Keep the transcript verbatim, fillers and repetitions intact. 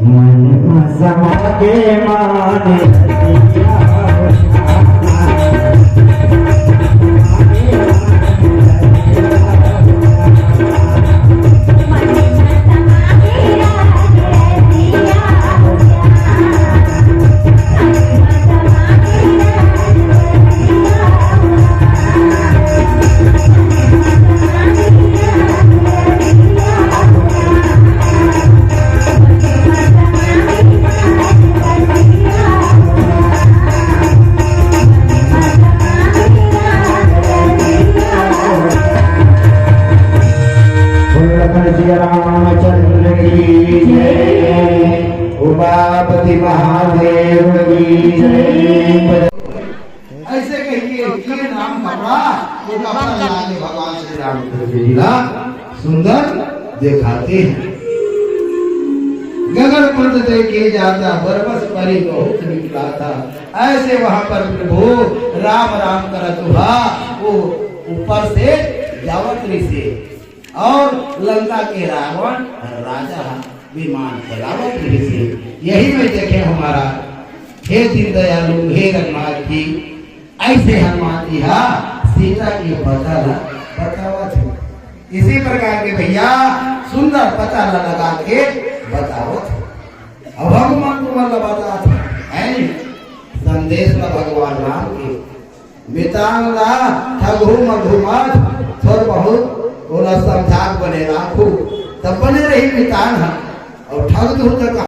मन मा समा के माने रतिया हो। बोलो लखन सिया रामचंद्र की जय, उमापति महादेव की जय। ऐसे कहिके ये नाम पकड़ा, तो कपड़ा लाके भगवान श्री रामचंद्र जी ला सुंदर दिखाते हैं। गगन मंद देखे जाता, बरबस परी बहुत निकला था। ऐसे वहां पर प्रभु राम राम करत हुआ वो ऊपर से जावत रहिसे और लंका के रावण राजा विमान चलावत रहिसे। यही में देखे हमारा हे दीनदयालु, हे रघुनाथ जी, ऐसे हनुमान जी हा सीता के पता ला बतावत हे। इसी प्रकार के भैया सुंदर पता ला लगा के बतावत हे। अब हनुमान तुम्हारा बतावत हे, है नहीं? संदेश ला भगवान राम के मितान ला ठगहू मगहू मत, थोर बहुत ओला समझा के बने राखू, तब बने रही मितान ह। और ठग दू त